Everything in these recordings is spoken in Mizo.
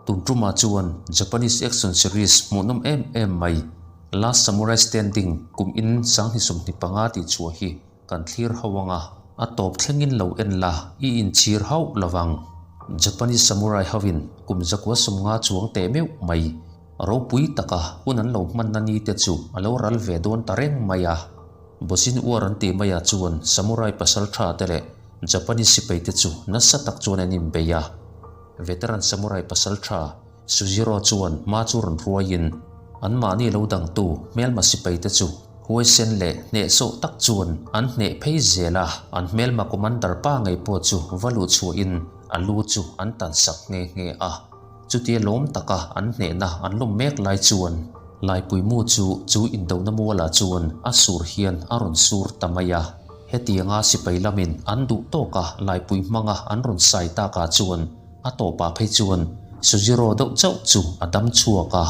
Tun tumah chuan Japanese action series hmuhnawm em em mai Last Samurai Standing kum in 2025 tih chhuah hi kan thlir ho anga a tawp thlengin lo en la i inchhir hauh lovang. Japanese samurai hovin kum 190 chuang teh meuh mai ropui taka hun an lo hmanna ni te chu a lo ral ve dawn ta reng mai a. Bochin uar an tih maiah chuan samurai pasal tha te leh Japanese sipai te chu nasa tak chuan an inbei a. Veteran samurai pasal tha Sujiro chuan hma chu rawn hruaiin anmahni lo dangtu hmelma sipai te chu huaisen leh hnehsawh tak chuan an hneh phei zel a, an hmelma commander pa ngei pawh chu va luh chhuahin a lu chu an tansak nghe nghe a. Chutia lawm taka an hnehna an lawm mek lai chuan Laipuimu chu chu indona mualah chuan a sur hian a rawn sur ta mai a. Hetianga sipai lamin an duh tawka Laipui hmanga an rawn sai takah chuan a tawpah phei chuan Sujiro deuh chauh chu a dam chhuak a.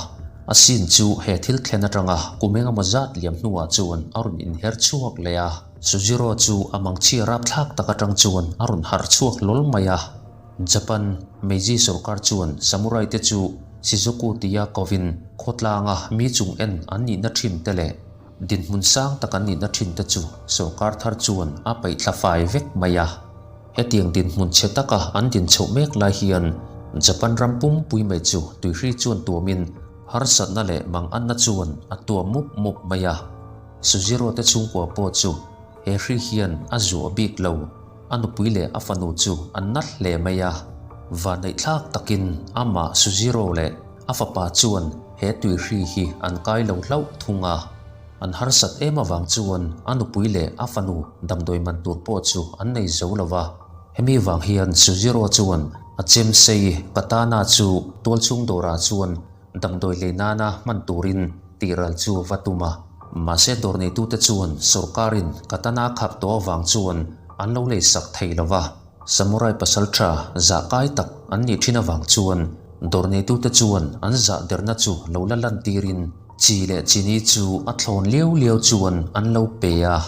A sin chu he thil thlen atanga kum engemaw zat liam hnuah chuan a rawn inher chhuak leh a. Sujiro chu a mangchhia rapthlak tak atang chuan a rawn harh chhuak hlawl mai a. Japan Meiji sorkar chuan samurai te chu Shizuku tia kovin khawtlanga mi chung en an nihna thin te leh dinhmun sang tak an nihna thin te chu sorkar thar chuan a paih thla fai vek mai a. Hetiang dinhmun chhe taka an din chhoh mek lai hian Japan ram pumpui mai chu tuihri chuan tuamin harsatna leh manganna chuan a tuam mup mup mai a. Sujiro te chhungkua pawh chu he hri hian a zuah bik lo. A nupui leh a fanu chu an nat hle mai a, vanneihthlak takin amah Sujiro leh a fapa chuan he tuihri hi an kai lo hlauh thung a. An harsat em avang chuan a nupui leh a fanu damdawi man tur pawh chu an nei zo lo va. Hemi vang hian Sujiro chuan a chem sei katana chu tualchhung dawrah chuan Damdawi lei nana hman turin tihral chu va tum a, mahse dawr neitute chuan sawrkarin katana khap tawh avang chuan an lo lei sak thei lo va. Samurai pasal tha zah kai tak an nih thin avang chuan dawr neitute chuan an zah derna chu lo la lantirin chi leh chini chu a thlawn liau liau chuan an lo pe a.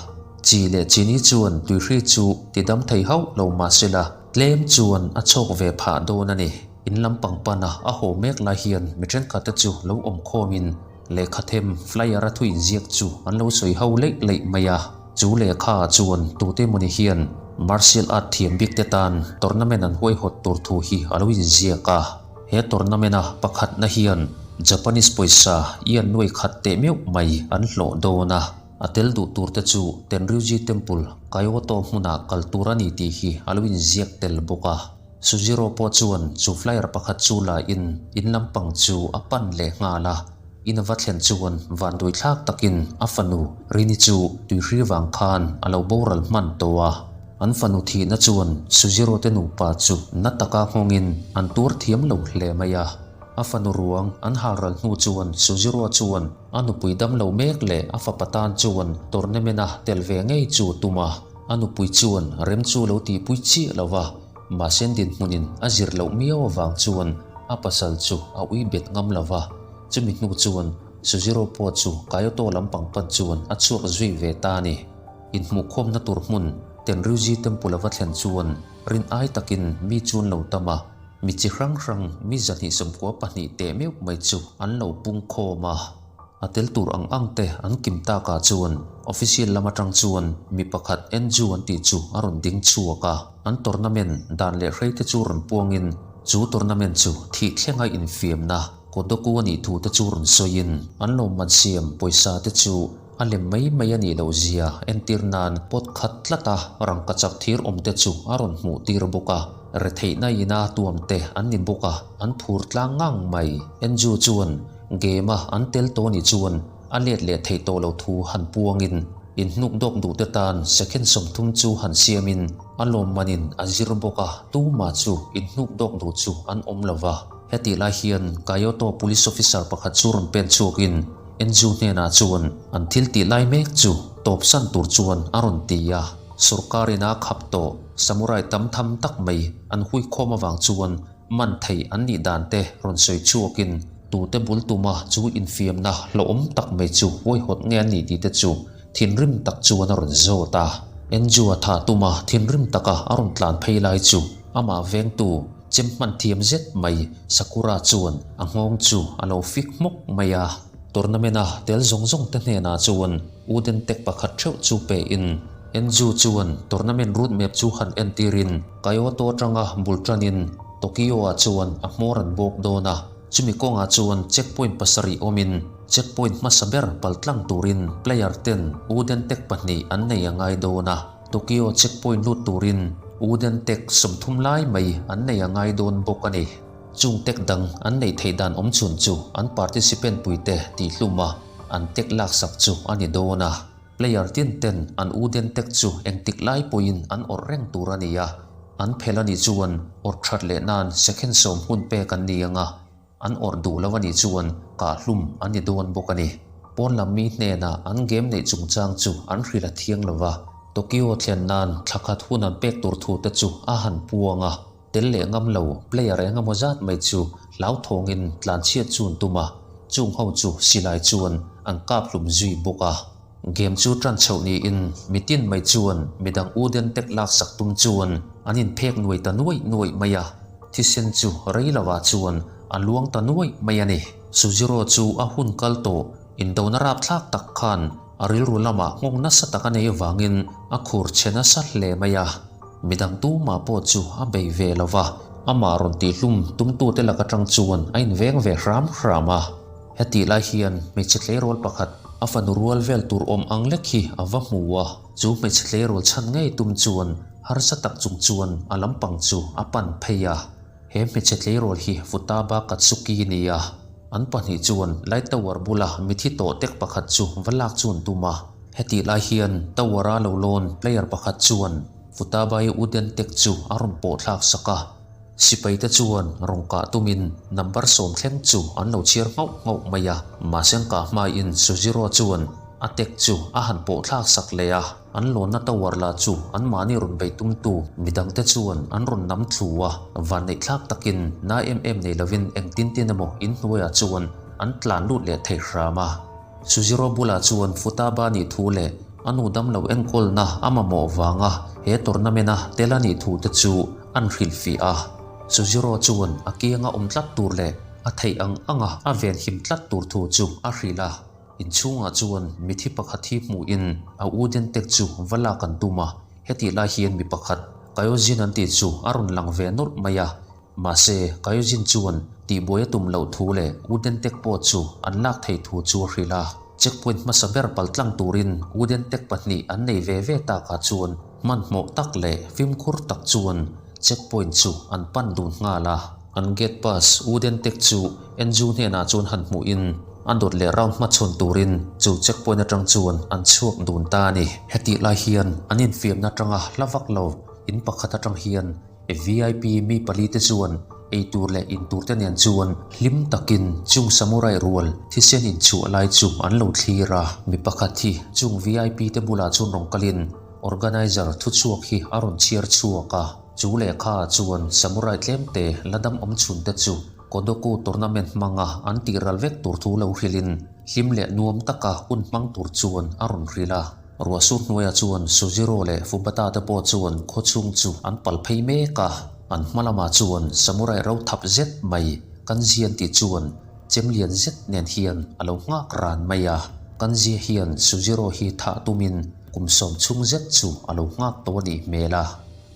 Chi leh chini chuan tuihri chu tidam thei hauh lo mahsela tlem chuan a chhawk ve phah dawn a ni. In lampang pana a haw mek lai hian mi thenkhat te chu lo awm khawmin lehkha them flyer a thu inziak chu an lo sawi ho leih leih mai a. Chu lehkha ah chuan tute mawni hian martial art thiam bik te tan tournament an huaihawt tur thu hi a lo inziak a. He tournament a pakhatna hian Japanese pawisa yen nuai khat teh meuh mai an hlawh dawn a. A tel duh tur te chu Tenryuji Temple, Kyoto hmunah kal tur a ni tih hi a lo inziak tel bawk a. Sujiro pawh chuan chu flyer pakhat chu la in in lampang chu a pan leh nghal a, in a va thlen chuan vanduai thlak takin a fanu Rini chu tuihri vang khan a lo boral hman tawh a. An fanu thihna chuan Sujiro te nupa chu na taka nghawngin an tuar thiam lo hle mai a. A fanu ruang an halral hnu chuan Sujiro chuan a nupui damlo mek leh a fapa tan chuan tournament-a tel ve ngei chu tum a. A nupui chuan rem chu lo tihpui chiah lo va, mahse dinhmunin a zir loh miau avang chuan a pasal chu a ui bet ngam lo va. Chumi hnu chuan Sujiro pawh chu Kyoto lampang pan chuan a chhuak zui ve ta a ni. Inhmuhkhawmna tur hmun Tenryuji Temple a va thlen chuan rin ai takin mi chu an lo tam a, mi chi hrang hrang mi 292 teh meuh mai chu an lo pung khawm a. A tel tur ang ang te an kim takah chuan official lam atang chuan mi pakhat Andrew an tih chu a rawn ding chhuak a, an tournament dan leh hrei te chu rawn puangin chu tournament chu thih thlenga infiamna Kodoku a nih thu te chu rawn sawiin an lawmman siam pawisa te chu a lem mai mai a nih loh zia entir nan pot khat tlata rangkachak thir awm te chu a rawn hmuh tir bawk a, retheihna ina tuam te an ni bawk a, an phur tlang ngang mai. Andrew chuan Game-a an tel tawh nih chuan a let leh theih tawh lo thu han puangin inhnuk dawk duhte tan second 30 chu han siamin a lawmmanin a zir bawk a, tumah chu inhnuk dawk duh chu an awm lo va. Hetih lai hian Kyoto Police Officer pakhat chu rawn pen chhuakin Enzu hnenah chuan an thil tih lai mek chu tawpsan tur chuan a rawn ti a, sawrkarin a khap tawh samurai tam tham tak mai an huikhawm avang chuan Man thei an nih dan te rawn sawi chhuakin tute bul tuma chu infiamna hlauhawm tak mai chu huaihawt nge an nih tih te chu thinrim tak chuan a rawn zawt a. Andrew-a thah tuma thinrim taka a rawn tlan phei lai chu amah vengtu Chem hman thiam zet mai Sakura chuan a nghawng chu a lo fik hmawk mai a. Tournament-a tel zawng zawng te hnenah chuan wooden tag pakhat theuh chu pe in Enzu chuan tournament route map chu han entirin Kyoto atanga bul tanin Tokyo-ah chuan a hmawr an bawk dawn a. Chumi kawngah chuan checkpoint pasarih awmin checkpoint hmasa ber paltlang turin player ten wooden tag pahnih an nei a ngai dawn a. Tokyo checkpoint lut turin wooden tag 30 lai mai an nei a ngai dawn bawk a ni. Chung tag dang an neih theih dan awm chhun chu an participant puite tihhlum a, an tag laksak chu a ni dawn a. Player tin ten an wooden tag chu engtik lai pawhin an awrh reng tur a ni a, an phelh a nih chuan awrh that leh nan second 10 hun pek an ni ang a, An awrh duh lo a nih chuan kahhlum an ni dawn bawk a ni. Pawn lam mi hnenah an game neih chungchang chu an hrilh a thiang lo va, Tokyo thlen nan thla khat hun an pek tur thu te chu a han puang a, tel leh ngam lo player eng emaw zat mai chu hlauthawngin tlanchhiat chu an tum a, chung ho chu silai chuan an kap hlum zui bawk a. Game chu tan chhoh niin mitin mai chuan midang Uden tek laksak tum chuan an inphek nuai ta nuaih nuaih mai a, thisen chu rei lovah chuan a luang ta nuaih mai a ni. Sujiro chu a hun kal tawh indona rapthlak tak khan a rilru lamah nghawng nasa tak a nei avangin a khur chhe nasa hle mai a, midang tumah pawh chu a bei ve lo va, amah rawn tihhlum tumtute lak atang chuan a inveng ve hram hram a. Hetih lai hian hmeichhe tleirawl pakhat a fanu rual vel tur awm ang lek hi a va hmu a, chu hmeichhe tleirawl chhan ngei tum chuan harsa tak chung chuan a lampang chu a pan phei a. He hmeichhe tleirawl hi Futaba Katsuki ni a, an pahnih chuan Light Tower bula mithi tawh tek pakhat chu va lak chu an tum a. Hetih lai hian Tower-a lo lawn player pakhat chuan Futaba-i wooden tek chu a rawn pawh thlak sak a. Sipaite chuan rawn kah tumin number 10 thleng chu an lo chhiar nghauh nghauh mai a, mahse an kah hmain Sujiro chuan a tek chu a han pawh thlak sak leh a, an lawnna tower lah chu anmahni rawn bei tumtu midangte chuan an rawn nam thlu a, vanneih thlak takin na em em nei lovin engtin tin emaw inhnuaiah chuan an tlan lut leh thei hram a. Sujiro bulah chuan Futaba nih thu leh a nu damlo enkawlna a mamawh vanga he tournament-a tel a nih thu te chu an hrilhfih a. Sujiro chuan a kianga awm tlat tur leh a theih ang anga a venhim tlat tur thu chu a hrilh a. Inchhungah chuan mithi pakhat hi hmuhin a u Dentek chu va lak an tum a, hetih lai hian mi pakhat Kayojin an tih chu a rawn lang ve nawlh mai a. Mahse, Kayojin chuan tihbuai a tum loh thu leh Wooden Tech pawh chu an lak theih thu chu a hrilh a. Checkpoint hmasa ber paltlang turin Wooden Tech pahnih an nei ve ve takah chuan hmanhmawh tak leh fimkhur tak chuan checkpoint chu an pan dun nghal a. An gate pass Wooden Tech chu Enzu hnenah chuan han hmuhin a dawt leh round hmachhawn turin chu checkpoint atang chuan an chhuak dun ta a ni. Hetih lai hian an infiamna atanga hla vak lo in pakhat atang hian VIP mi pali te chuan ei tur leh in tur te nen chuan hlim takin chung samurai rual thisen inchhuah lai chu an lo thlir a. Mi pakhat hi chung VIP te bulah chuan rawn kalin organizer thuchhuak hi a rawn chhiar chhuak a. Chu lehkha ah chuan samurai tlemte la dam awm chhun te chu Kodoku tournament hmanga an tih ral vek tur thu lo hrilhin hlim leh nuam taka hun hmang tur chuan a rawn hrilh a. Ruahsur hnuaiah chuan Sujiro leh Fubata te pawh chuan khawchhung chu an pal phei mek a, an hma lamah chuan samurai ro thap zet mai Kanji an tih chuan chem lian zet nen hian a lo nghak ran mai a. Kanji hian Sujiro hi thah tumin kum 10 chhung zet chu a lo nghak tawh a nih hmel a.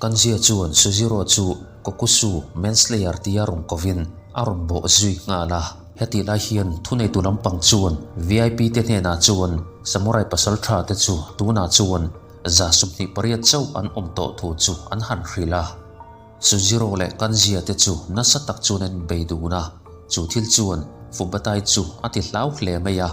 Kanjia chuan Sujiro chu Kokusu Manslayer tia rawn kovin a rawn bawh zui nghal a. Hetih lai hian thuneitu lampang chuan VIP te hnenah chuan Samurai pasal tha te chu tunah chuan 28 chauh an awm tawh thu chu an han hrilh a. Sujiro leh Kanjia te chu nasa tak chuan an inbei dun a, chu thil chuan Fubatai chu a ti hlau hle mai a.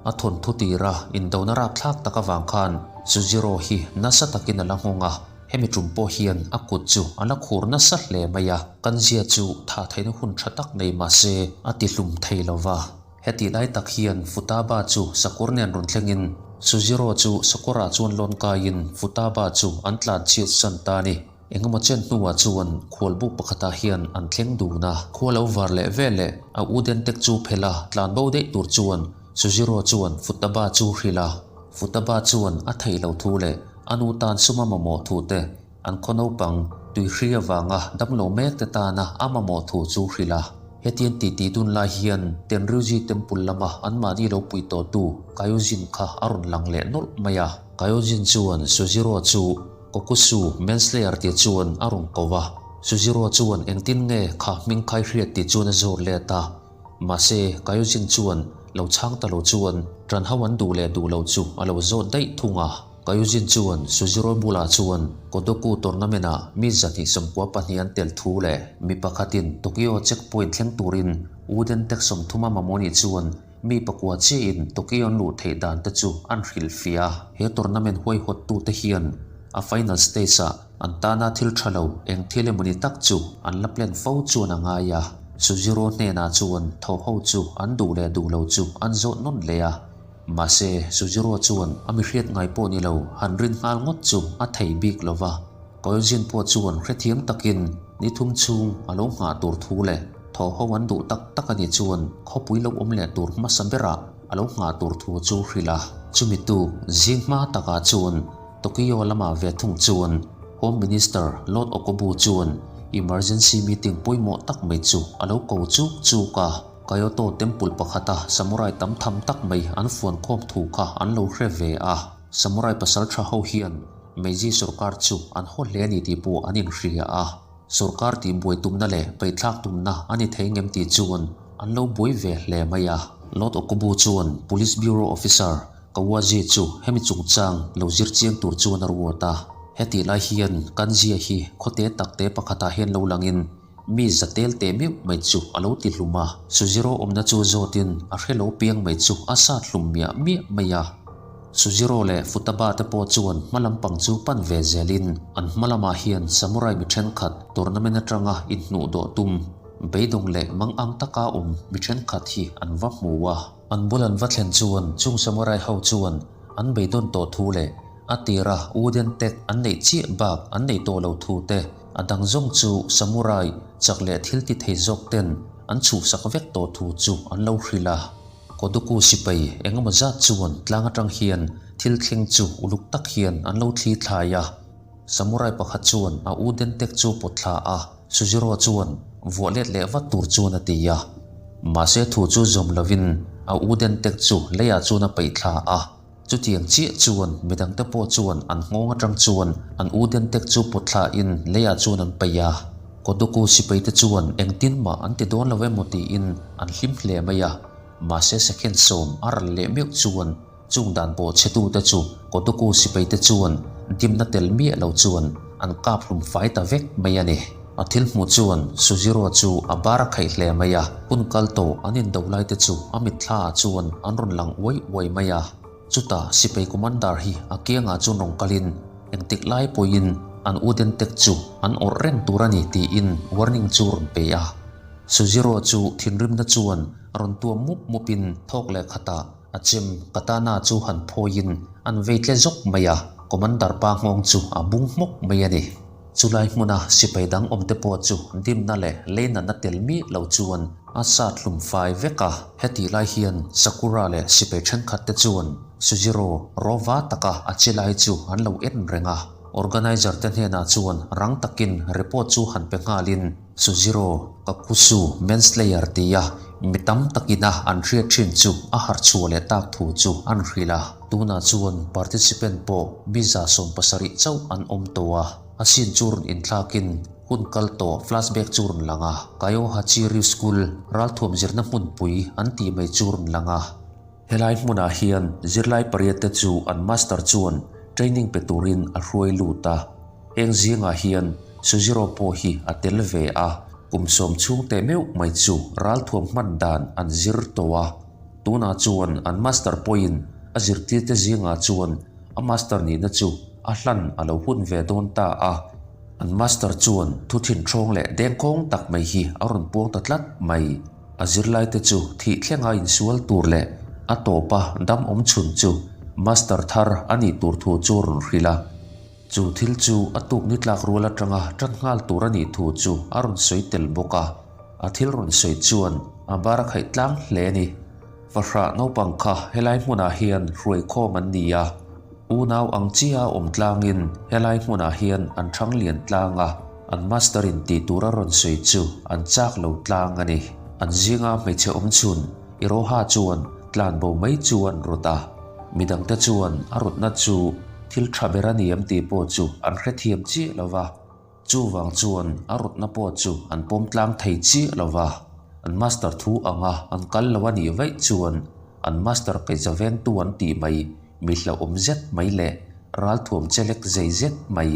A thawnthu tira indona rapthlak tak avang khan Sujiro hi nasa takin a la nghawng a. Hemi tum pawh hian a kut chu a la khur nasa hle mai a, Kanzia chu thah theihna hun tha tak nei mah se a ti hlum thei lo va. Hetih lai tak hian Futaba chu sakawr nen rawn thlengin Sujiro chu sakawrah chuan lawn kaiin Futaba chu an tlan chhiat san ta a ni. Engemaw chen hnuah chuan khualbuk pakhatah hian an thleng dun a, khua lo var leh vel leh a u Dentek chu phel a tlan bo daih tur chuan Sujiro chuan Futaba chu hrilh a, Futaba chuan a theih loh thu leh A nu tan sum a mamawh thu te, an khaw naupang Tuihri avanga damlo mek te tana a mamawh thu chu hrilh a. Hetiang titi dun lai hian Tenryuji Temple lama anmahni lo pui tawhtu Kayojin kha a rawn lang leh nawlh mai a. Kayojin chuan Sojiro chu Kokusu Manslayer tih chuan a rawn ko a. Sojiro chuan engtin nge kha hming khai hriat tih chuan a zawt let a. Mahse, Kayojin chuan lo chhang ta lo chuan ṭan ho an duh leh duh lo chu a lo zawt daih thung a. Kayujin chuan Sujiro bulah chuan Kodoku tournament-ah mi 292 an tel thu leh mi pakhatin Tokyo checkpoint thleng turin wooden tag 30 a mamawh nih chuan mi pakua chiahin Tokyo an luh theih dan te chu an hrilhfiah a. He tournament huaihawttute hian a final stage-ah an tana thil tha lo eng thil emawni tak chu an la plan fo chuan a ngai a. Sujiro hnenah chuan thawhho chu an duh leh duh lo chu an zawt nawn leh a. Mahse, Sujiro chuan a mi hriat ngai pawh ni lo han rin nghal ngawt chu a thei bik lo va. Koyojin pawh chuan hrethiam takin ni thum chhung a lo nghah tur thu leh thaw ho an duh tak tak a nih chuan khawpui lo awm leh tur hmasa berah a lo nghah tur thu chu hrilh a. Chumi tuk zing hma takah chuan Tokyo lamah ve thung chuan Home Minister Lord Okobu chuan emergency meeting pawimawh tak mai chu a lo ko chuk chuk a. Kyoto Temple pakhata samurai tam tham tak mai an fuan khawm thu kha an lo hre ve a. Samurai pasal tha ho hian Meiji sorkar chu an haw hle a ni tih pawh an inhria a. Sorkar tih buai tumna leh peihthlak tumna a ni thei ngem tih chuan an lo buai ve hle mai a. Lord Okubu chuan Police Bureau Officer Kawaji chu hemi chungchang lo zir chiang tur chuan a ruat a. Hetih lai hian Kanzia hi khawte takte pakhatah hian lo langin Mi za tel teh meuh mai chu a lo ti hlum a. Sujiro awmna chu zawtin a hre lo piang mai chu a sat hlum miah miah mai a. Sujiro leh Futaba te pawh chuan hma lampang chu pan ve zelin an hma lamah hian samurai mi thenkhat tournament atanga inhnuh dawh tum, beidawng leh mangang taka awm mi thenkhat hi an va hmu a. An bul an va thlen chuan chung samurai ho chuan an beidawn tawh thu leh a tira wooden tag an neih chiah bak an neih tawh lo thu te, A dang zawng chu samurai chak leh thil ti thei zawk ten an chhuhsak vek tawh thu chu an lo hrilh a. Kodoku sipai engemaw zat chuan tlang atang hian thil thleng chu uluk tak hian an lo thli thlai a. Samurai pakhat chuan a u Dentek chu pawt thla a, Sujiro chuan vuah let leh vat tur chuan a ti a. Mahse thu chu zawm lovin a u Dentek chu leiah chuan a peih thla a. Chutiang chiah chuan midangte pawh chuan an nghawng atang chuan an u Dentek chu pawt thlain leiah chuan an paih a. Kodoku sipaite chuan engtin mah an ti dawn lo emaw tiin an hlim hle mai a. Mahse second sawm a ral leh meuh chuan chung dan pawh chhetute chu Kodoku sipaite chuan dimna tel miah lo chuan an kap hlum fai ta vek mai a ni. A thil hmuh chuan Sujiro chu a bar a khaih hle mai a, hun kal tawh an indo lai te chu a mitthla ah chuan an rawn lang uai uai mai a. Chutah sipai commander hi a kiangah chuan rawn kalin engtik lai pawhin an Udentek chu an awrh reng tur a ni tiin warning chu rawn pe a. Sujiro chu thinrimna chuan rawn tuam mup mupin thawk leh khatah a chem katana chu han phawiin an vei tle zawk mai a, commander pa nghawng chu a bung hmawk mai a ni. Chulai hmuna sipai dang awmte pawh chu dimna leh leinatna tel miah lo chuan a sat hlum fai vek a. Hetih lai hian Sakura leh sipai thenkhat te chuan Sujiro rawva taka a che lai chu an lo en reng a. Organizer te hnenah chuan rang takin report chu han pe nghalin Sujiro Kakusu Manslayer tia mi tam takina an hriat thin chu a harh chhuah leh tak thu chu an hrilh a. Tunah chuan participant pawh mi 70 chauh an awm tawh a, a scene chu rawn inthlakin hun kal tawh flashback chu rawn lang a, Kaiohachiryu School ralthuam zirna hmunpui an tih mai chu rawn lang a. Helai hmunah hian zirlai pariat te chu an master chuan training pe turin a hruai lut a, heng zingah hian Sujiro pawh hi a tel ve a, kum sawm chhung teh meuh mai chu ralthuam hman dan an zir tawh a. Tunah chuan an master pawhin a zirtirte zingah chuan a master nihna chu a hlan a lo hun ve dawn ta a. An master chuan thu thinthawng leh dengkhawng tak mai hi a rawn puang ta tlat mai. A zirlaite chu thih thlenga insual tur leh a tawpa dam awm chhun chu master thar a nih tur thu chu a rawn hrilh a. Chu thil chu a tuk ni tlak rual atanga tan nghal tur a nih thu chu a rawn sawi tel bawk a. A thil rawn sawi chuan a bar a khaih tlang hle a ni. Fahrah naupang kha helai hmunah hian hruai khawm an ni a, unau ang chia awm tlangin helai hmunah hian an thang lian tlang a. An master in tih tur a rawn sawi chu an chak lo tlang a ni. An zinga hmeichhe awm chhun Iroha chuan tlan bo mai chu an rawt a. Midangte chuan a rawtna chu thil tha ber a ni em tih pawh chu an hrethiam chiah lo va. Chuvang chuan a rawtna pawh chu an pawm tlang thei chiah lo va. An master thu anga an kal lo a nih vaih chuan an master kaihza vengtu an tih mai Mi hlauhawm zet mai leh ralthuam chelek zei zet mai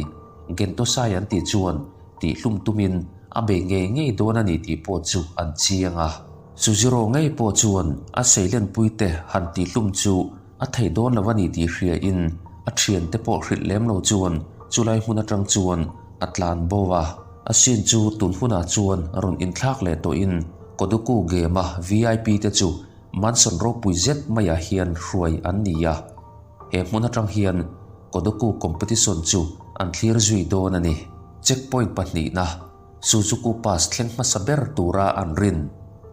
Gentosai an tih chuan tihhlum tumin a bei ngei ngei dawn a ni tih pawh chu an chiang a. Suziro ngei pawh chuan a seilenpuite han tihhlum chu a thei dawn lo a ni tih hriain a thiante pawh hrilh lem lo chuan chulai hmun atang chuan a tlan bo a. A sin chu tun hunah chuan rawn inthlak leh tawhin Kodoku game-a vip te chu Mansion ropui zet maiah hian hruai an ni a, he hmun atang hian Kodoku competition chu an thlir zui dawn a ni. Checkpoint pahnihna, Suzuku Pass thleng hmasa ber tura an rin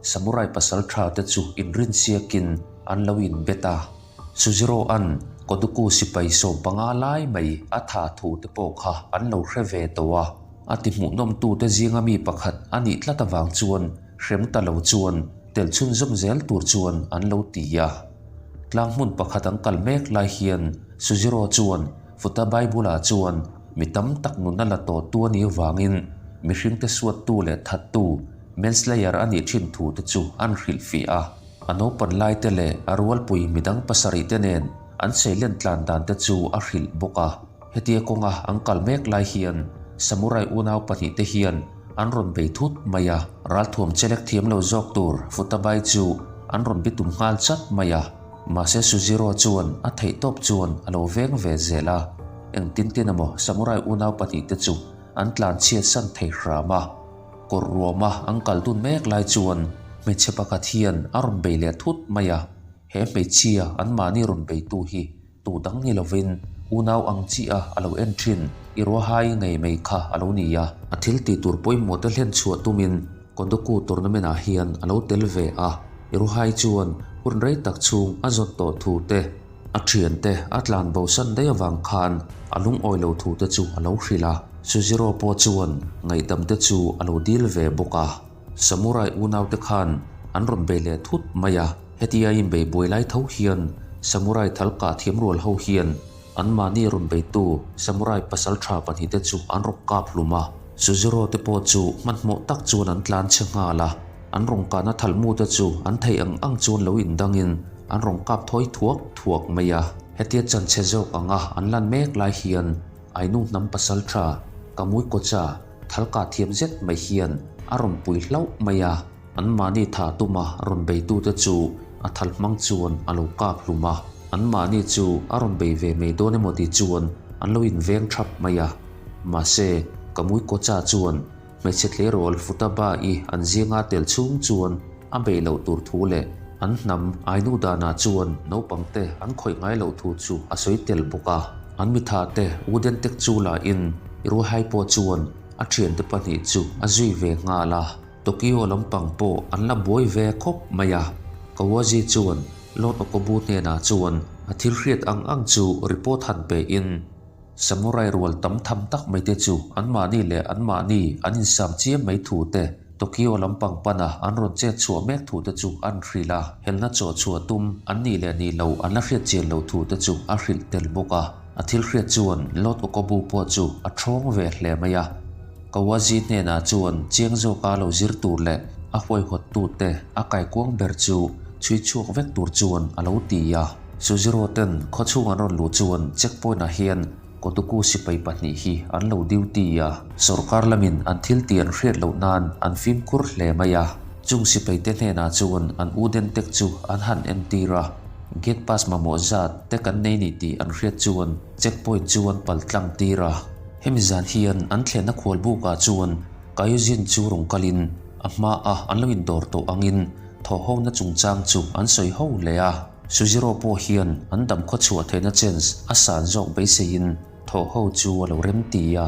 Samurai pasal tha te chu inrin siakin an lo inbet a. Suziro-a'n Kodoku sipai 15 lai mai a tha thu te pawh kha an lo hre ve tawh a, a ti hmuhnawmtute zinga mi pakhat a nih tlat avang chuan Hrem ta lo chuan tel chhunzawm zel tur chuan an lo ti a. Tlang hmun pakhat an kal mek lai hian Suziro chuan Futabai bulah chuan mi tam tak nunna la tawh tu a nih avangin mihringte suattu leh thattu manslayer a nih thin thu te chu an hrilhfiah a. A naupan lai te leh a rualpui midang pasarih te nen an seilen tlan dan te chu a hrilh bawk a. Hetia kawnga an kal mek lai hian Samurai unau pahnihte hian an rawn bei thut mai a, ralthuam chelek thiam lo zawk tur Futabai chu an rawn bitum nghal chat mai a. Mahse Suziro chuan a theihtawp chuan a lo veng ve zel a, engtin tin emaw Samurai unau pahnihte chu an tlanchhiat san thei hram a. Kawr ruama an kal dun mek lai chuan hmeichhe pakhat hian a rawn bei leh thut mai a, he hmeichhia anmahni rawn beitu hi Tu dang ni lovin unau ang chiah a lo en thin i ruahai ngei mai kha a lo ni a. A thil tih tur pawimawh te hlen chhuah tumin Kodoku tournament ah hian a lo tel ve a. I ruahai chuan hun rei tak chhung a zawt tawh thu te, a thian te a tlan bo san daih avang khan a lungawi lo thu te chu a lo hrilh a. Suziro pawh chuan ngaihdam te chu a lo dil ve bawk a. Samurai unaute khan an rawn bei leh thut mai a, hetia inbei buai lai tho hian Samurai thal kah thiam rual ho hian anmahni rawn beitu Samurai pasal tha pahnihte chu an rawn kap hlum a, Suziro te pawh chu hmanhmawh tak chuan an tlan chhe nghal a, an rawn kahna thalmute chu an theih ang ang chuan lo indangin an rawn kap thawi thuak thuak mai a. Hetia chanchhe zawk anga an lan mek lai hian Ainu hnam pasal tha Kamui Kocha Thalka thiam zet mai hian a rawn pui hlauh mai a, anmahni thah tuma rawn beitute chu a thal hmang chuan a lo kap hlum a, anmahni chu a rawn bei ve mai dawn emaw tih chuan an lo inveng thap mai a. Mahse, Kamui Kocha chuan hmeichhe tleirawl Futaba-i an zinga tel chhung chuan a beih loh tur thu leh an hnam Ainu danah chuan naupangte an khawih ngai loh thu chu a sawi tel bawk a. An mithate Wooden Tek chu lahin Iruhai pawh chuan a thiante pahnih chu a zui ve nghal a. Tokyo lampang pawh an la buai ve khawp mai a. Kawaji chuan Lord Okobu hnenah chuan a thil hriat ang ang chu report han pein, Samurai rual tam tham tak mai te chu anmahni leh anmahni an insam chiam mai thu te, Tokyo lampang pana an rawn chet chhuah mek thu te chu an hrilh a, helna chawh chhuah tum an nih leh nih loh an la hriat chian loh thu te chu a hrilh tel bawk a. A thil hriat chuan Lord Okobu pawh chu a thawng ve hle mai a. Kawaji hnenah chuan chiang zawka lo zir tur leh a huaihawttute a kaikuang ber chu chhui chhuak vek tur chuan a lo ti a. Suziro ten khawchhung an rawn luh chuan checkpoint ah hian Kotuku sipai pahnih hi an lo duty a. Sorkar lamin an thil tih an hriat loh nan an fimkhur hle mai a. Chung sipai te hnenah chuan an u den tek chu an han entir a. Gate pass mamawh zat te kan nei ni tih an hriat chuan checkpoint chu an pal tlang tir a. Hemi zan hian an thlenna khualbukah chuan Kayuzin chu rawn kalin a hmaa an lo indawr tawh angin thawhhona chungchang chu an sawi ho leh a. Suziro pawh hian an dam khawchhuah theihna chance a san zawk beiseiin thawhho chu a lo rem ti a.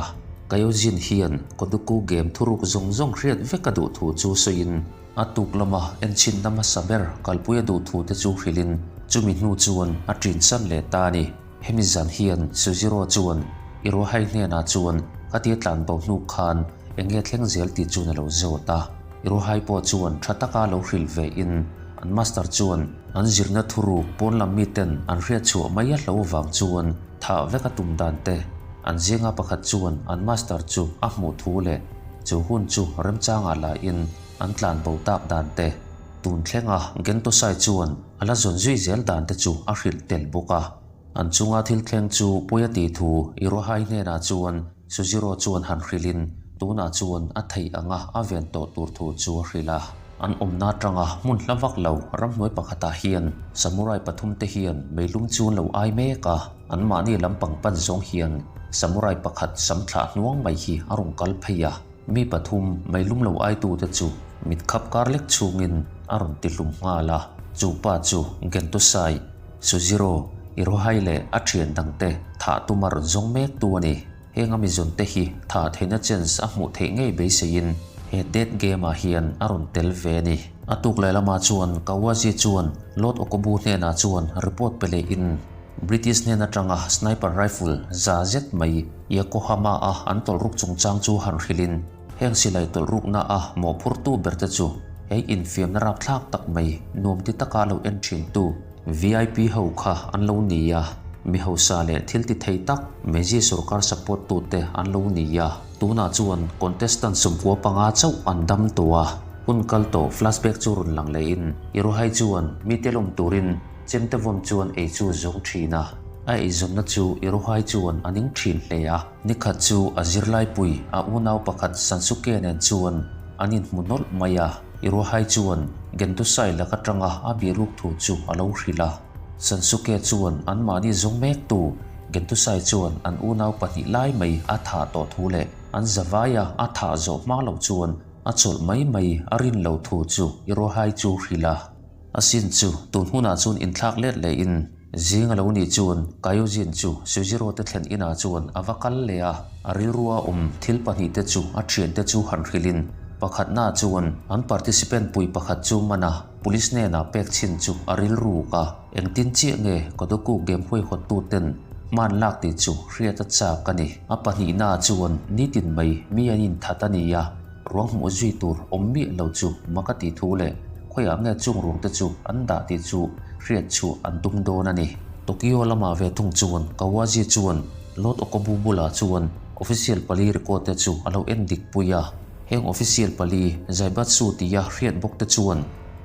Kayuzin hian Koduku game thuruk zawng zawng hriat vek a duh thu chu sawiin a tuk lama enchhinna hmasa ber kalpui a duh thu te chu hrilhin chumi hnu chuan a ṭinsan leh ta a ni. Hemi zan hian Suziro chuan Irohai hnenah chuan ka tia tlan bo hnu khan. Eng nge thleng zel tih chuan a lo zawt a. Irohai pawh chuan tha taka lo hrilh ve in an master chuan an zirna thuruk pawn lam miten an hriat chhuah mai a hlo vang chuan thah vek a tum dan te an zinga pakhat chuan an master chu a hmuh thu leh chu hun chu remchangah la in an tlan bo tak dan te tun thlenga Gentosai chuan a la zawn zui zel dan te chu a hrilh tel bawk a. An chunga thil thleng chu pawi a tih thu Irohai hnenah chuan Suziro chuan han hrilhin tunah chuan a theih anga a ven tawh tur thu chu a hrilh a. An awmna atanga hmun hla vak lo ramhnuai pakhatah hian samurai pathumte hian meilum chu an lo ai mek a, anmahni lampang pan zawng hian samurai pakhat sam thlah hnuang mai hi a rawn kal phei a. Mi pathum meilum lo aitute chu mit khap kar lek chungin a rawn ti hlum nghal a, chu pa chu Gentosai Suziro, Irohai leh a thian dangte thah tuma rawn zawng mek tu a ni. Heng a mizawnte hi thah theihna chance a hmuh theih ngei beiseiin he death game ah hian a rawn tel ve a ni. A tuk leh lamah chuan Kawaji chuan Lord Okobu hnenah chuan report pe lehin British hnen atanga sniper rifle za zet mai Yokohama a an tawlhruk chungchang chu han hrilhin heng silai tawlhrukna a mawhphurtu berte chu he infiamna rapthlak tak mai nuam ti taka lo en thintu VIP ho kha an lo ni a, mi hausa leh thil ti thei tak Meiji sorkar support tute an lo ni a, tunah chuan contestant 95 chauh an dam tawh a, hun kal tawh flashback chu rawn lang lehin Irohai chuan mite lawm turin chemte vawm chuan ei chu zawng thin a, a eizawnna chu Irohai chuan a ning thin hle a, nikhat chu a zirlaipui a unau pakhat Sansuke nen chuan an inhmu nawlh mai a. Irohai chuan Gendusai lak atanga a bihruk thu chu a lo hrilh a. Sansuke chuan anmahni zawng mektu Gendusai chuan an unau pahnih lai mai a thah tawh thu leh an zavaia a thah zawh hma loh chuan a chawlh mai mai a rin lo thu chu Irohai chu hrilh a. A sin chu tun hunah chuan inthlak let lehin zing a lo nih chuan Kayojin chu Sujiro te thlen inah chuan a va kal leh a, a rilrua awm thil pahnihte chu a thiante chu han hrilhin pakhatna chuan an participant pui pakhat chu man a, police hnenah pek chhin chu a rilruk a, engtin chiah nge Kodoku game huaihawttu ten hman lak tih chu hriat a chak a ni. A pahnihna chuan nitin mai mi an inthat a ni a. Ruang hmuh zui tur awm miah lo chu mak a tih thu leh khawiah nge chung ruang te chu an dah tih chu hriat chhuah an tum dawn a ni. Tokyo lamah ve thung chuan Kawaji chuan Lord Okobu bulah chuan official pali record te chu a lo en dik pui a. Heng official pali Zaibatsu tia hriat bawk te chuan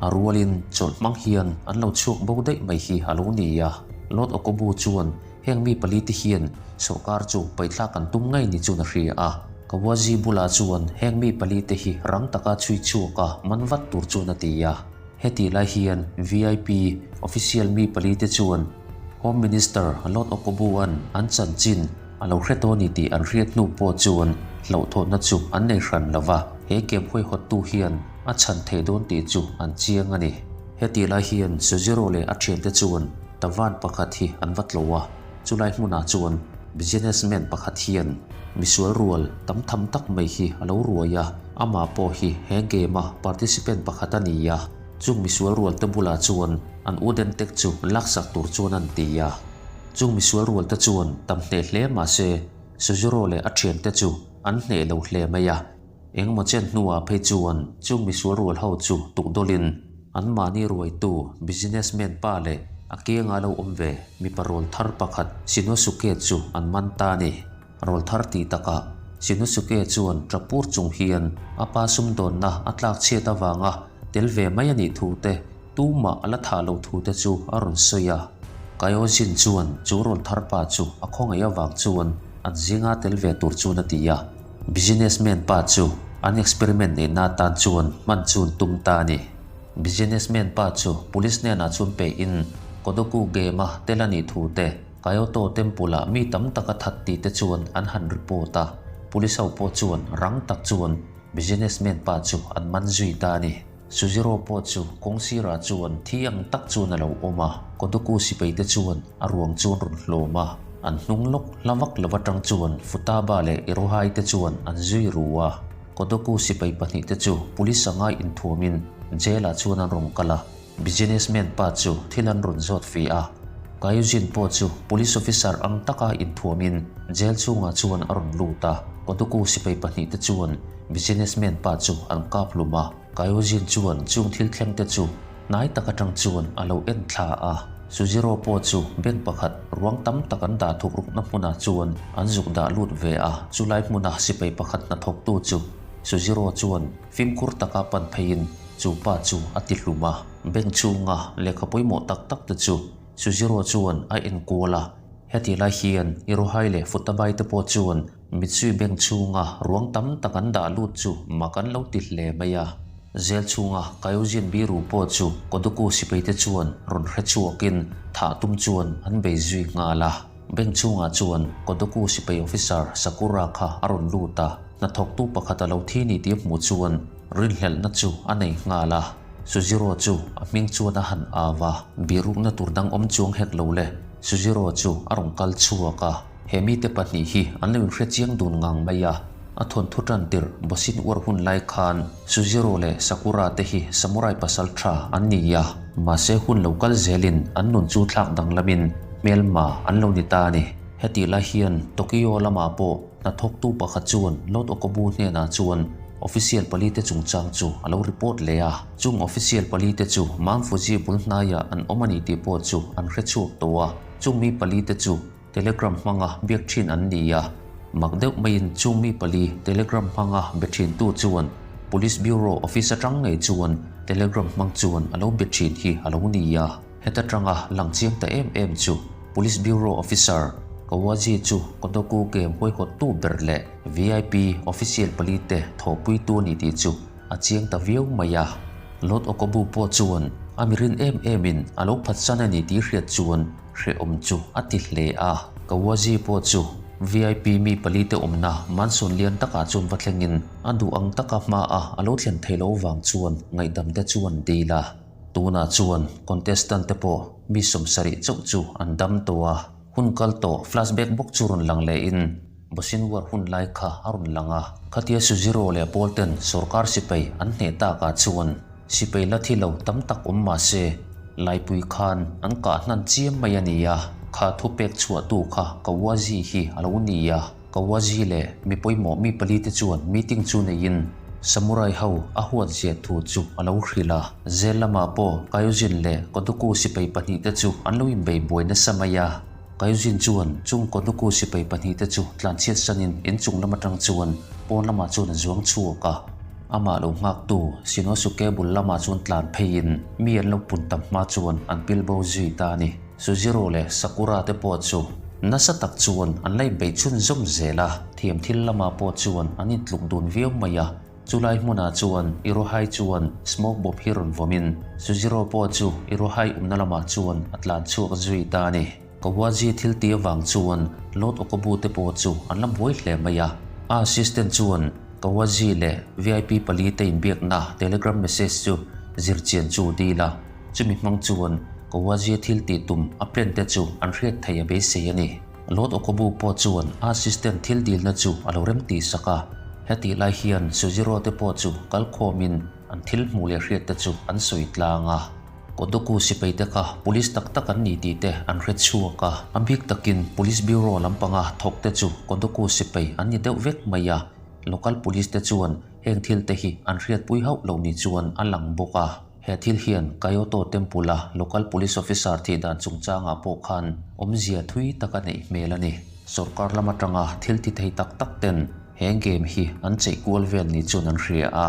a rualin chawlh hmang hian an lo chhuak bo daih mai hi a lo ni a. Lord Okobu chuan Heng mi pali te hian sawrkar chu paihthlak an tum ngei ni chuan a hria a. Kawazi bulah chuan heng mi pali te hi rang taka chhui chhuak a man vat tur chuan a ti a. Heti lai hian vip official mi pali te chuan Home Minister Lord Okobu-a'n an chanchin a lo hre tawh a ni tih an hriat hnu pawh chuan hlauhthawnna chu an nei hran lo va, he camp huaihawttu hian a chhan thei dawn tih chu an chiang a ni. Heti lai hian Suziro leh a thiante chuan Tavan pakhat hi an va tlo a, chulai hmunah chuan businessman pakhat hian misual rual tam tham tak mai hi a lo ruai a, amah pawh hi he game-a participant pakhat a ni a, chung misual rual te bulah chuan an wooden tag chu laksak tur chuan an ti a. Chung misual rual te chuan tam hneh hle mah se Suzuro leh a thiante chu an hneh lo hle mai a. Engemaw chen hnuah phei chuan chung misual rual ho chu tukdawlin anmahni ruaitu businessman pa leh a kianga lo awm ve mipa rawl thar pakhat Shinosuke chu an man ta a ni. Rawl thar tih takah Shinosuke chuan ṭapur chung hian a pa sumdawnna a tlak chhiat avanga tel ve mai a nih thu te tumah a la thah lo thu te chu a rawn sawi a. Kaiozin chuan chu rawl thar pa chu a khawngaih avang chuan an zinga tel ve tur chuan a ti a. Businessman pa chu an experiment neihna atan chuan hman chu an tum ta a ni. Businessman pa chu police hnenah chuan pe in Kodoku game a tel a nih thu te, Kyoto temple ah mi tam tak a that tih te chuan an han report a. Police ho pawh chuan rang tak chuan businessman pa chu an man zui ta a ni. Suziro pawh chu kawng sirah chuan thi ang tak chuan a lo awm a, Kodoku sipaite chuan a ruang chu an rawn hlawm a, an hnung lawk hla vak lo atang chuan Futaba leh Irohai te chuan an zui ru a. Kodoku sipai pahnihte chu police anga inthuamin jail ah chuan an rawn kal a, businessman pa chu thil an rawn zawt ve a. Kayujin pawh chu police officer ang taka inthuamin jail chhungah chuan a rawn lut a, Kodoku sipai pahnihte chuan. businessman pa chu an kap hlum a. Kaiozin chuan chung thil thleng te chu hnai tak atang chuan a lo en thla a. Suziro pawh chu bank pakhat ruang tam tak an dah thuk rukna hmunah chuan an zuk dah lut ve a. Chulai hmuna sipai pakhat hnathawktu chu Suziro chuan fimkhur taka pan pheiin chu pa chu a ti hlum a. Bank chhunga lehkha pawimawh tak tak te chu Suziro chuan a enkual a. Heti lai hian Irohai leh Futabai te pawh chuan Mitsui bank chhunga ruang tam tak an dah lut chu mak an lo ti hle mai a. Zel chhunga Kaiozin biru pawh chu Kodoku sipai te chuan rawn hre chhuakin thah tum chuan an bei zui nghal a. Bank chhungah chuan Kodoku sipai officer Sakura kha a rawn lut a, hnathawktu pakhat a lo thi ni tih a hmuh chuan rinhlelhna chu a nei nghal a. Suziro chu a hming chuan a han au a, birukna tur dang awm chuang hek lo le, Suziro chu a rawn kal chhuak a. He mite pahnih hi an lo inhre chiang dun ngang mai a, a thawnthu tan tirh Bosin uar hun lai khan Suziro leh Sakura te hi samurai pasal tha an ni a, mahse hun lo kal zelin an nun chu thlak danglamin hmelma an lo ni ta a ni. Hetih lai hian Tokyo lamah pawh hnathawktu pakhat chuan Lord Okobu hnenah chuan official palite chungchang chu a lo report leh a, chung official palite chu Mount Fuji bul hnaiah an awm a ni tih pawh chu an hre chhuak tawh a, chung mi palite chu Telegram hmanga biak thin an ni a, mak deuh maiin chung mi pali Telegram hmanga be thintu chuan Police Bureau office atang ngei chuan Telegram hmang chuan a lo be thin hi a lo ni a. Heta tanga lang chiang ta em em chu Police Bureau officer Kawaji chu Kodoku game huaihawttu ber leh vip official pali te thawhpuitu a ni tih chu a chiang ta viau mai a. Lord Okobu pawh chuan a mirin em emin a lo phatsan a ni tih hriat chuan Hrehawm chu a ti hle a. Kawaji pawh chu vip mi palite awmna mansion lian takah chuan va thlengin a duh ang taka hmaa a lo thlen theih loh vang chuan ngaihdam te chu an dil a. Tunah chuan contestant te pawh mi 70 chauh chu an dam tawh a. Hun kal tawh flashback bawk chu rawn lang lehin Bosin War hun lai kha a rawn lang a. Khatia Suziro leh Paul ten sorkar sipai an hneh takah chuan Sipai la thi lo tam tak awm mah se, Laipui khan an kah hnan chiam mai a ni a, kha thu pek chhuahtu kha Kawazi hi a lo ni a. Kawazi leh mi pawimawh mi palite chuan meeting chu neiin Samurai ho a huat zia thu chu a lo hrilh a. Zel lamah pawh Kaiozin leh Kodoku sipai pahnihte chu an lo inbei buai nasa mai a. Kaiozin chuan chung Kodoku sipai pahnihte chu tlanchhiat sanin inchung lam atang chuan pawn lamah chuan a zuang chhuak a. Amah lo nghaktu Shinosuke bul lamah chuan tlan pheiin mi an lo pun tam hma chuan an pil bo zui ta a ni. Suziro leh Sakura te pawh chu nasa tak chuan an la inbeih chhunzawm zel a, thiam thil lamah pawh chuan an intluk dun viau mai a. Chulai hmunah chuan Irohai chuan smoke bomb hi rawn vawmin Suziro pawh chu Irohai awmna lamah chuan a tlan chhuak zui ta a ni. Kawaji thil ti avang chuan Lord Okobu te pawh chu an la buai hle mai a. A assistant chuan Kawaji leh vip pali te inbiakna telegram message chu zirchian chu dil a, chumi hmang chuan Kawaji thil tih tum a plan te chu an hriat theih a beisei a ni. Lord Okobu pawh chuan a assistant thil dilna chu a lo rem tih sak a. Hetih lai hian Suziro te pawh chu kal khawmin an thil hmuh leh hriat te chu an sawi tlang a. Kodoku sipai te kha police tak tak an ni tih te an hre chhuak a, a bik takin Police Bureau lampanga thawk te chu Kodoku sipai an ni deuh vek mai a, local police te chuan heng thil te hi an hriatpui hauh lo ni chuan a lang bawk a. He thil hian Kyoto Temple a local police officer thih dan chungchangah pawh khan awmzia thui tak a neih hmel a ni. Sorkar lam atanga thil ti thei tak tak ten he game hi an cheih kual vel ni chuan an hria a.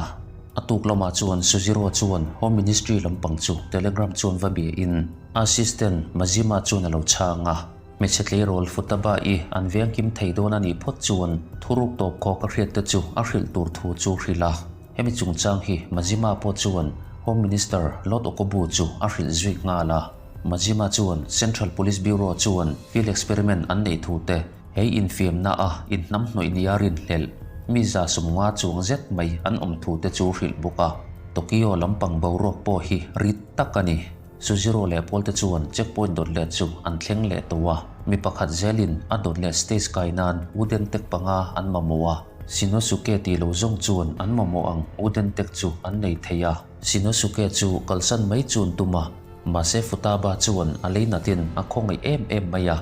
A tuk lamah chuan Suziro chuan Home Ministry lampang chu Telegram chuan va bia in a assistant Majima chuan a lo chhang a. Hmeichhe tleirawl Futaba-i an veng kim thei dawn a nih phawt chuan thuruk tawp khawk a hriat te chu a hrilh tur thu chu hrilh a. Hemi chungchang hi Majima pawh chuan Home Minister Lord Okobu chu a hrilh zui nghal a. Majima chuan Central Police Bureau chuan field experiment an neih thu te He infiamna a inhnamhnawih nia rinhlelh mi 150 chuang zet mai an awm thu te chu hrilh bawk a. Tokyo lampang boruak pawh hi rit tak a ni. Suziro leh Paul te chuan checkpoint dawt let chu an thleng leh tawh a. Mi pakhat zelin a dawt leh stage kai nan wooden tag panga an mamawh a. Shinosuke tih lo zawng chuan an mamawh ang wooden tag chu an nei thei a. Shinosuke chu kalsan mai chun tum a, mahse Futaba chuan a lei natin a khawngaih em em mai a.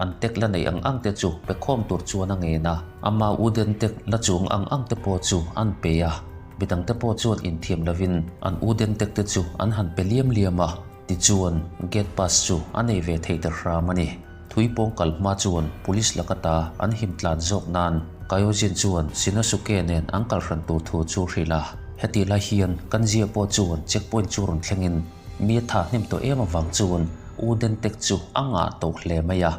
an tek la neih ang ang te chu pe khawm tur chuan a ngen a, ama uden tek la chuang ang ang te pawh chu an pe a, midang te pawh chuan inthiam lovin an uden tek te chu an han pe liam liam a, tichuan gate pass chu a nei ve thei ta hram a ni. Thui pawng kal hma chuan police laka ta an him tlan zawk nan Kayojin chuan Shinosuke nen an kal hran tur thu chu hrilh a, hetih lai hian Kanjia pawh chuan checkpoint chu rawn thlengin Mi a thah hnem tawh em avang chuan U Dentek chu a ngah tawh hle mai a,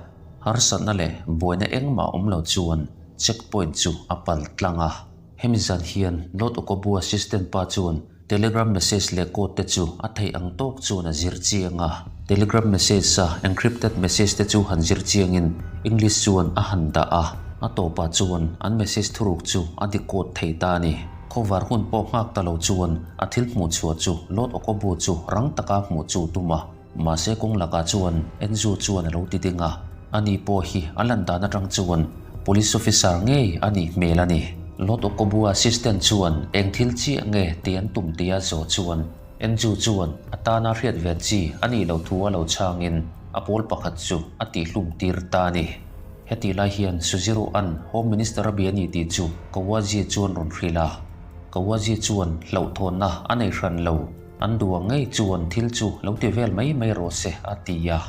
harsatna leh buaina engmah awm lo chuan check point chu a pal tlang a. Hemi zan hian Lord Okobu assistant pa chuan telegram message leh code te chu a theih ang tawk chuan a zir chiang a. Telegram message a encrypted message te chu han zir chiangin English chuan a han dah a, a tawpah chuan an message thuruk chu a decode thei ta a ni. Khawvar hun pawh nghak ta lo chuan a thil hmuh chhuah chu Lord Okobu chu rang taka hmuh chu tum a, mahse kawng lakah chuan Enzu chuan a lo ti ding a, ani pawh hi a lan dan atang chuan Police Officer ngei a nih hmel a ni. Lord Okobu assistant chuan eng thil chiah nge tih an tum tia zawh chuan Enzu chuan a tana hriat ve chi a nih loh thu a lo chhangin a pawl pakhat chu a tihhlum tir ta a ni. Hetih lai hian Suziro an Home Minister a bia a ni tih chu Kawaji chuan rawn hrilh a. Kawaji chuan hlauhthawnna a nei hran lo, an duh ang ngei chuan thil chu lo ti vel mai mai rawh se a ti a.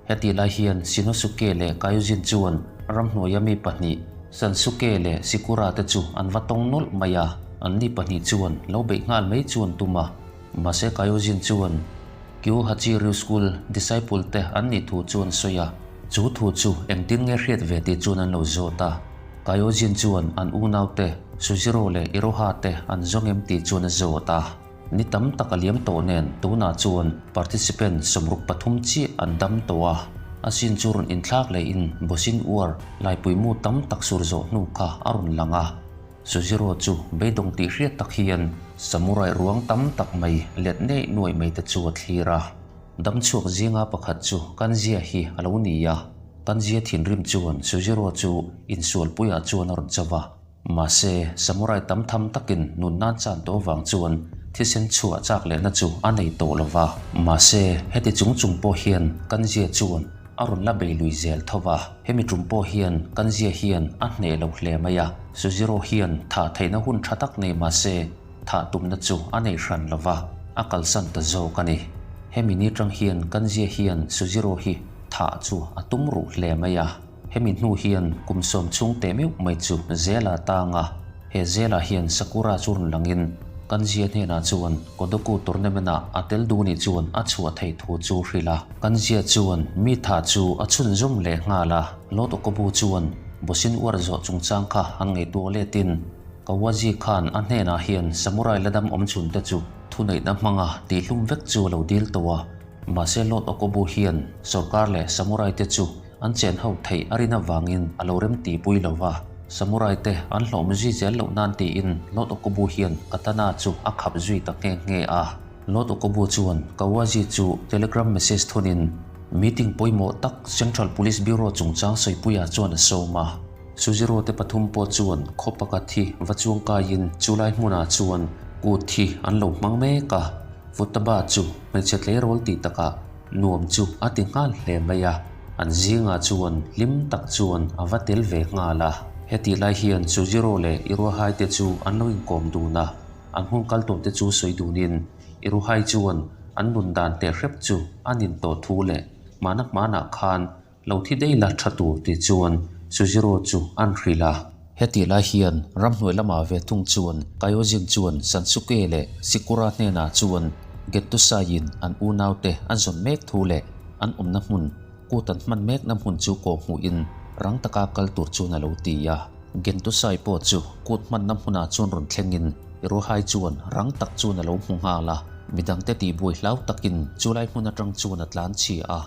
Hetih lai hian Shinosuke leh Kayujin chuan ramhnuaia mi pahnih Sansuke leh Shikura te chu an va tawng nawlh mai a, anni pahnih chuan lo beih nghal mai chuan tum a. Mahse Kayujin chuan Kyohachi Ryu School disciple te an nih thu chuan sawi a. Chu thu chu engtin nge hriat ve tih chuan an lo zawt a. Kayojin chuan an unaute Sujiro leh Iroha te an zawng em tih chuan a zawt a. Ni tam tak a liam tawh nen tunah chuan participant 63 chiah an dam tawh a. A sin chu rawn inthlak lehin Bosin uar laipui mu tam tak sur zawh hnu kha a rawn lang a. Sujiro chu beidawng tih hriat tak hian samurai ruang tam tak mai let neih nuaih mai te chu a thlir a. Damchhuak zinga pakhat chu Kanzia hi a lo ni a, Kanzia thinrim chuan Sujiro chu insualpuiah chuan a rawn cho va. Mahse, samurai tam tham takin nun nan chan tawh vang chuan thisen chhuah chak lehna chu a nei tawh lo va. Mahse, heti chung chung pawh hian Kanzia chuan a rawn la bei lui zel tho va. Hemi tum pawh hian Kanzia hian a hneh lo hle mai a, Sujiro hian thah theihna hun tha tak nei mahse, Thah tumna chu a nei hran lo va, a kalsan ta zawk a ni. Hemi ni tang hian Kanzia hian Sujiro hi thah chu a tum ruh hle mai a. Hemi hnu hian kum sawm chhung teh meuh mai chu Zela tang a. He Zela hian Sakura chu rawn langin Kanzia hnenah chuan Kodoku tournament-ah a tel duh nih chuan a chhuah theih thu chu hrilh a. Kanzia chuan mi thah chu a chhunzawm leh nghal a. Lord Okobu chuan Bosin uar zawh chungchang kha an ngaihtuah letin Kawaji khan a hnenah hian samurai la dam awm chhun te chu thuneihna hmanga tihhlum vek chu a lo dil tawh a, mahse Lord Okobu hian sorkar leh samurai te chu an chen ho theih a rin avangin a lo rem tihpui lo va, samurai te an hlawm zui zel loh nan tiin Lord Okobu hian katana chu a khap zui ta nghe nghe a. Lord Okobu chuan Kawaji chu telegram message thunin meeting pawimawh tak Central Police Bureau chungchang sawipuiah chuan a sawm a. Suziro te pathum pawh chuan khaw pakhat hi va chuang kaiin chu lai hmunah chuan kut hi an lo hmang mek a, Futaba chu hmeichhe tleirawl tih takah nuam chu a ti nghal hle mai a, an zingah chuan hlim tak chuan a va tel ve nghal a. Hetih lai hian Suziro leh Iruahai te chu an lo inkawm dun a, an hun kal tawh te chu sawi dunin Iruhai chuan an nun dan teh hrep chu a nin tawh thu leh hmana hmanah khan Lo thi daih la tha tur tih chuan Suziro chu an hrilh a. Hetih lai hian ramhnuai lamah ve thung chuan Kayojin chuan Sansuke leh Sikura hnenah chuan Gettusaiin an unaute an zawn mek thu leh an awmna hmun, kut an hman mekna hmun chu kawhhmuhin rang taka kal tur chuan a lo ti a. Gentusai pawh chu kut hmanna hmunah chuan rawn thlengin Iruhai chuan rang tak chuan a lo hmu nghal a, midangte tihbuai hlau takin chulai hmun atang chuan a tlanchhia a.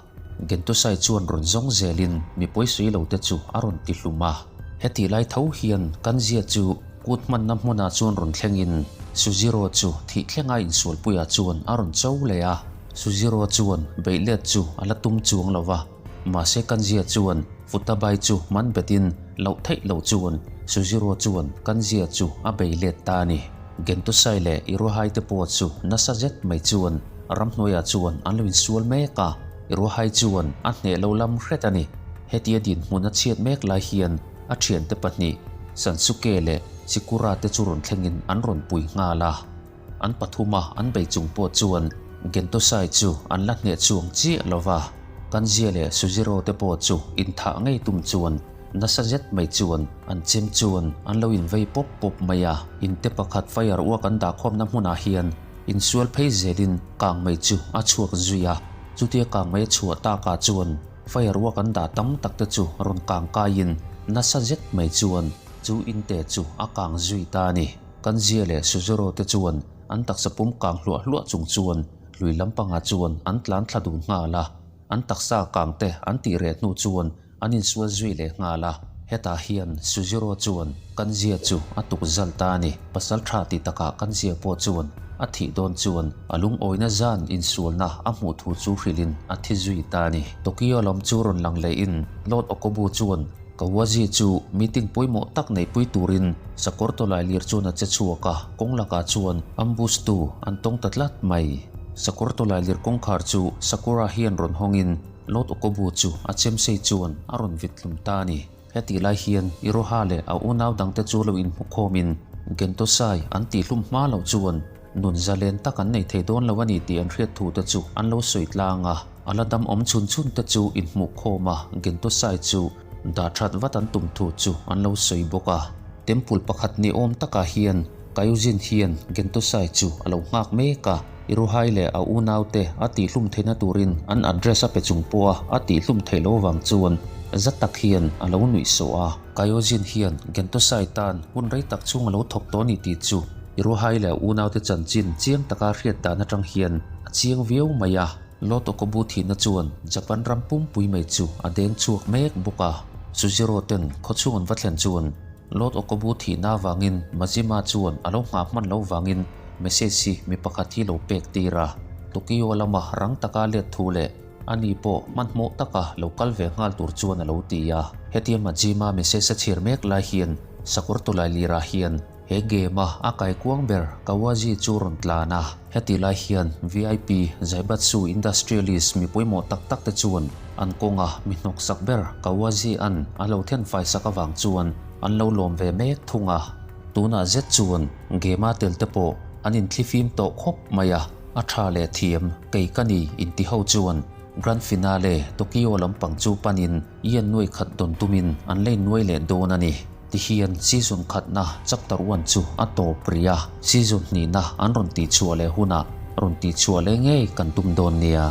Gentusai chuan rawn zawng zelin mi pawisui lo te chu a rawn ti hlum a. Hetih lai tho hian Kanzia chu kut hmanna hmunah chuan rawn thlengin Suziro chu thih thlenga insualpuiah chuan a rawn cho leh a. Suziro chuan beih let chu a la tum chuang lo va, mahse Kanzia chuan Futabai chu man betin loh theih loh chuan Suziro chuan Kanzia chu a bei let ta a ni. Gentusai leh Iruhai te pawh chu nasa zet mai chuan ramhnuaiah chuan an lo insual mek a, Iruhai chuan a hneh lo lam hret a ni. Hetia dinhmun a chhiat mek lai hian a thiante pahnih Sansuke leh Chikura te chu rawn thlengin an rawn pui nghal a. An pathuma an bei chung pawh chuan Gentosai chu an la hneh chuang chiah lo va, Kanzia leh Sujiro te pawh chu inthah ngei tum chuan nasa zet mai chuan an chem chuan an lo invei pawp pawp mai a. Inte pakhat fire uak an dahkhawmna hmunah hian insual phei zelin kangmei chu a chhuak zui a, chutia kangmei a chhuah takah chuan fire uak an dah tam tak te chu rawn kang kaiin nasa zet mai chuan chu inte chu a kang zui ta a ni. Kanzia leh Suzuro te chuan an taksa pum kang hluah hluah chung chuan lui lampangah chuan an tlan thla dun nghal a, an taksa kang te an tih reh hnu chuan an insual zui leh nghal a. Hetah hian Suzuro chuan Kanzia chu a tuk zal ta a ni. Pasal tha ti takah Kanzia pawh chuan a thih dawn chuan a lungawina zan insualna a hmuh thu chu hrilhin a thi zui ta a ni. Tokyo lam chu rawn lang lehin Lord Okobu chuan Kawazi chu meeting pawimawh tak neihpui turin sakawr tawlai lir chuan a che chhuak a, kawng lakah chuan ambush tu an tawng ta tlat mai. Sakawr tawlai lir kawngkhar chu Sakura hian rawn hawngin Lord Okobu chu a chemsei chuan a rawn vit hlum ta a ni. Hetih lai hian Iroha leh a unau dangte chu lo inhmukhawmin Gentosai an tihhlum hma loh chuan Nun zalen tak an nei thei dawn lo a ni tih an hriat thu te chu an lo sawi tlang a, a la dam awm chhun chhun te chu inhmuh khawm a, Gentosai chu dah that vat an tum thu chu an lo sawi bawk a. Temple pakhat ni awm takah hian Kaiujin hian Gentosai chu a lo nghak mek a, Irohai leh a unaute a tihhlum theihna turin an address a pe chung pawha a tihhlum theih loh avang chuan za tak hian a lo nuih sawh a. Kaiojin hian Gentosai tan hun rei tak chhung a lo thawk tawh a ni tih chu Irohai leh a unaute chanchin chiang taka hriat dan atang hian a chiang viau mai a. Lord Okobu thihna chuan Japan ram pumpui mai chu a deng chhuak mek bawk a. Suziro ten khawchhung an va thlen chuan Lord Okobu thihna avangin Majima chuan a lo nghah hman lo vangin message hi mi pakhat hi lo pek tir a. Tokyo lama rang taka let thu leh Ani pawh hmanhmawh taka lo kal ve nghal tur chuan a lo ti a. Hetia Majima message a chhiar mek lai hian Sakawr tawlai lirah hian he game a a kaikuang ber Kawaji chu rawn tlan a. Heti lai hian vip Zaibatsu industrialist mi pawimawh tak tak te chuan an kawnga mi hnawksak ber Kawaji an a lo thenfai sak avang chuan an lo lawm ve mek thung a. Tunah zet chuan game a tel te pawh an inthlifim tawh khawp mai a. A tha leh thiam, kei ka ni inti ho chuan Grand Finale Tokyo lampang chu panin yen nuai khat dawn tumin an lei nuai leh dawn a ni. Tihian season khatna chapter one chu a tawp rih a, season hnihna an rawn tihchhuah leh hunah rawn tihchhuah leh ngei kan tum dawn nia.